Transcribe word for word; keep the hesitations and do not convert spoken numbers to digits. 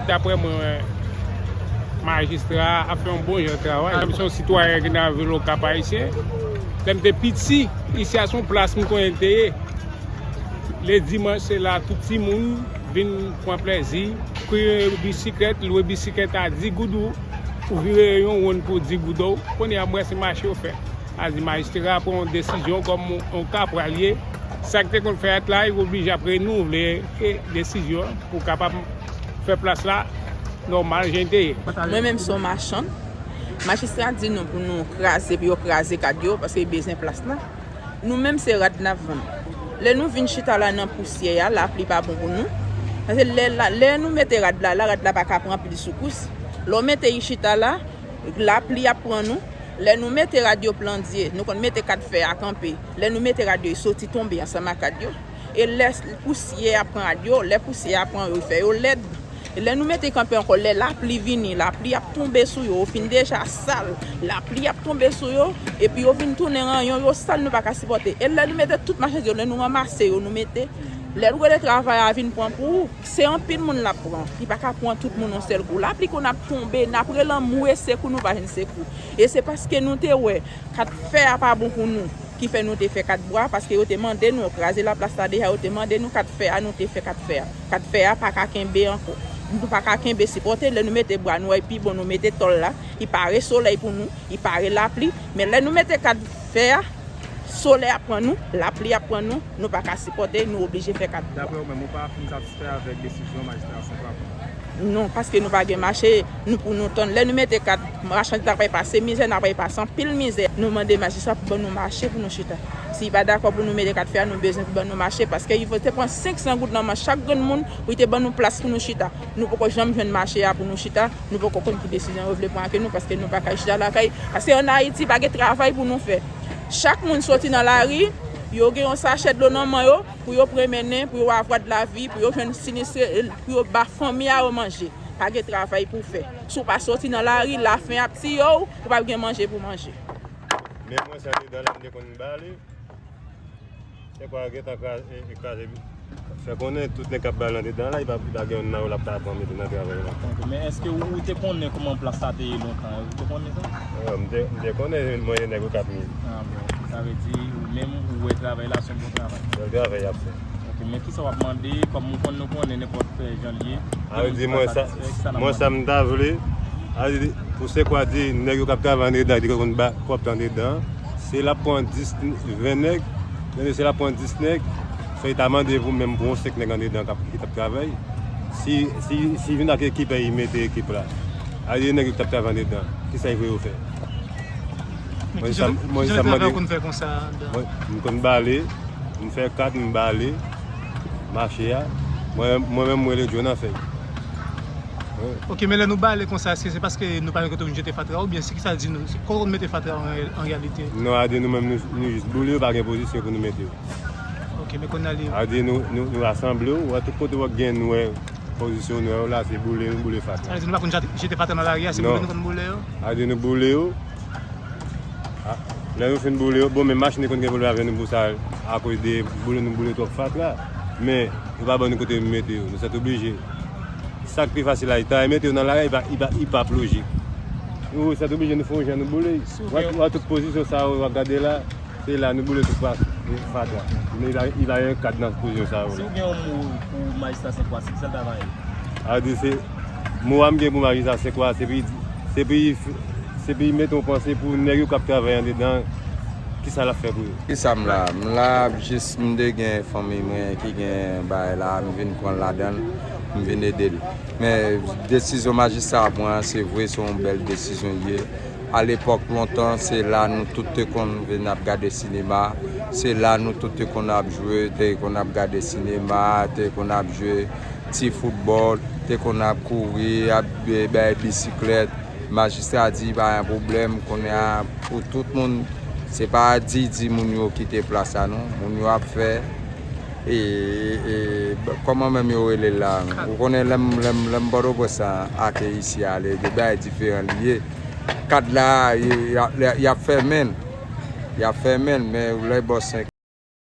Daprè mwen, majistra a ap fè yon bon jan travay. Mwen se yon sitwayen ki nan vil Okap Ayisyen. Lè m te piti, isi a se yon plas m konnen l te ye. Ledimanch, se la tout timoun vin pran plèzi. Pri bisiklèt, lwe bisiklèt a dis goud, ou vire yon wonn pou dis goud. Kounye a, m wè se mache yo fè. A di majistra pran yon desizyon kòm yon ka pral ye. Sa k te konn fèt la, yo oblije ap renouvle, e, desizyon an pou kapab fè plas la nòmal jan l te ye. Mwen menm se yon machann. Majistra di nou pou nou kraze, pou yo kraze kad yo, paske yo bezwen plas la. Nou menm se rad n ap vann. Lè nou vin chita la nan pousyè a, lapli pa bon pou nou. Paske lè, la, lè nou mete rad la, la rad la pa ka pran anpil sekous. Lè w mete l chita la, lapli ap pran nou. Lè nou mete rad yo plandye, nou konn mete kad fè a kanpe. Lè nou mete rad yo, li soti tonbe ansanm ak kad yo. E lè pousyè a pran rad yo, lè pousyè a pran yo, li fè yo lèd. E lè nou mete kanpe ankò, lè lapli vini, lapli ap tonbe sou yo, yo fin deja sal, lapli ap tonbe sou yo, epi yo vin tounen ranyon, yo sal, nou pa ka sipòte. E lè nou mete tout machandiz yo, lè nou ranmase yo, nou mete, lè nou rele travay a vin pran pou ou, se anpil moun l ap pran. Li pa ka pran tout moun yon sèl kou. Lapli konn ap tonbe, n ap rele anmwe sekou, nou pa jwenn sekou. E se paske nou te wè kad fè a pa bon pou nou, ki fè nou te fè kad bwa, paske yo te mande nou, yo kraze laplas la deja, yo te mande nou kad fè a, nou te fè kad fè a. Kad fè a pa ka kenbe ankò. Nou pa ka kenbe sipòte, lè nou mete bwa, nou wè pi bon, nou mete tòl la, li pare solèy pou nou, li pare lapli. Men lè nou mete kad fè a, solèy ap pran nou, lapli ap pran nou, nou pa ka sipòte, nou oblije fè kad bwa. Daprè ou menm, ou pa fin satisfè avèk desizyon majistra Senpwa pran? Non, paske nou pa gen mache, nou pou nou tann. Lè nou mete kad, machandiz n ap pase mizè, n ap pase anpil mizè. Nou mande majistra pou ban nou mache pou nou chita. Si li pa dakò pou nou mete kad fè a, nou bezwen pou ban nou mache, paske li te pran senk san goud nan men chak grenn moun pou li te ban nou plas pou nou chita. Nou poko janm jwenn mache a pou nou chita, nou poko konn ki desizyon yo vle pran ak nou, paske nou pa ka chita lakay. Paske ann Ayiti, pa gen travay pou nou fè. Chak moun soti nan lari, yo gen yon sachè dlo nan men yo, pou yo pran mennen, pou yo avwa de lavi, pou yo jwenn sinistre, pou yo ba fanmi a yo manje. Pa gen travay pou fè. Si w pa soti nan lari, lafen ap tiye w, ou p ap gen manje pou manje. Men mwen se andedan la m te konn bale. Se kwa gentan kraze, e, e kraze, fè konnen tout nèg k ap bale andedan la, li pa, li pa gen youn nan yo l ap ka pran mete nan travay la. Ok, men èske ou, ou te konnen kòman plas sa te ye lontan? Ou te konnen sa? Wi, m te, m te konnen mwen se nèg Okap m ye. Ah bon, sa vle di ou menm ou wè travay la se yon bon travay. Bèl travay y ap fè. Ok, men kisa w ap mande, kòm ou konn nou konnen nenpòt, eh, jan l ye, a vle di mwen sa, mwen sa m ta vle, a vle di, pou se kwa di nèg yo k ap travay andedan, ki konn ba kòb andedan, se l ap pran dis, ven nèg, men se l ap pran dis nèg, fò l ta mande pou menm pou yon senk nèg andedan k ap, ki t ap travay. Si, si, si vin ak ekip, li mete ekip la. A vle di nèg yo k ap travay andedan, kisa l vle yo fè? Mwen sa, mwen sa m mande. Mwen, m konn bale, m fè kat, m bale, mache a. Mwen, mwen menm, mwen rele John nan fèy. Wi. Ok, men lè nou bale konsa, èske se paske nou pa gen kote pou nou jete fatra oubyen se kisa l di nou? Se kote nou mete fatra an, an reyalite? Non, a di nou menm, nou, nou jis boule yo, pa gen pozisyon pou nou mete yo. Ok, men kounye a li. A di nou, nou, nou rasanble yo, wè tout kote w gen nou wè pozisyon nou wè yo la, se boule nou boule fatra. Sa vle di nou pa konn jete, jete fatra nan lari a, se boule nou konn boule yo? A di nou boule yo. A, lè nou fin boule yo, bon, men machin konn gen pwoblèm avè nou pou sa, akoz de boule nou boule twòp fatra. Men, yo pa ban nou kote pou mete yo, nou sèt oblije. Sa k pi fasil la, ta mete yo nan lari a, li pa, li pa, li p ap lojik. Nou sèt oblije, nou fè yon jan nou boule. W ap, w ap tout pozisyon sa yo, w ap gade la. Se la nou boule tout plas, e, fatra. Men li pa, li pa gen kad nan pozisyon sa yo. Si w gen yon mo pou majistra Senkwa, se kisa l ta va ye? A di se, mo a m gen pou majistra Senkwa, se pou li, se pou li, se pou li mete yon panse pou nèg yo k ap travay andedan, kisa l ap fè pou yo. Kisa m la? M la jis, m te gen fanmi mwen ki gen bagay la, m vin pran l ladan l, m vin ede l. Men desizyon majistra a pran an, se vre, se yon bèl desizyon l ye. Alepòk lontan, se la nou tout te konn vin ap gade sinema, se la nou tout te konn ap jwe, te konn ap gade sinema, te konn ap jwe ti foutbòl, te konn ap kouri, ap, e, bay bisiklèt. Majistra di pa gen pwoblèm, kounye a pou tout moun, se pa di, di moun yo kite plas la non, moun yo ap fè, e, e, kòman menm yo rele l la? Ou konnen lè m, lè m, lè m Pòtoprens lan ake isi a, le, de bagay diferan li ye. Kad la, y, y, y, y ap fèmen l. Y ap fèmen l, men lè bò senk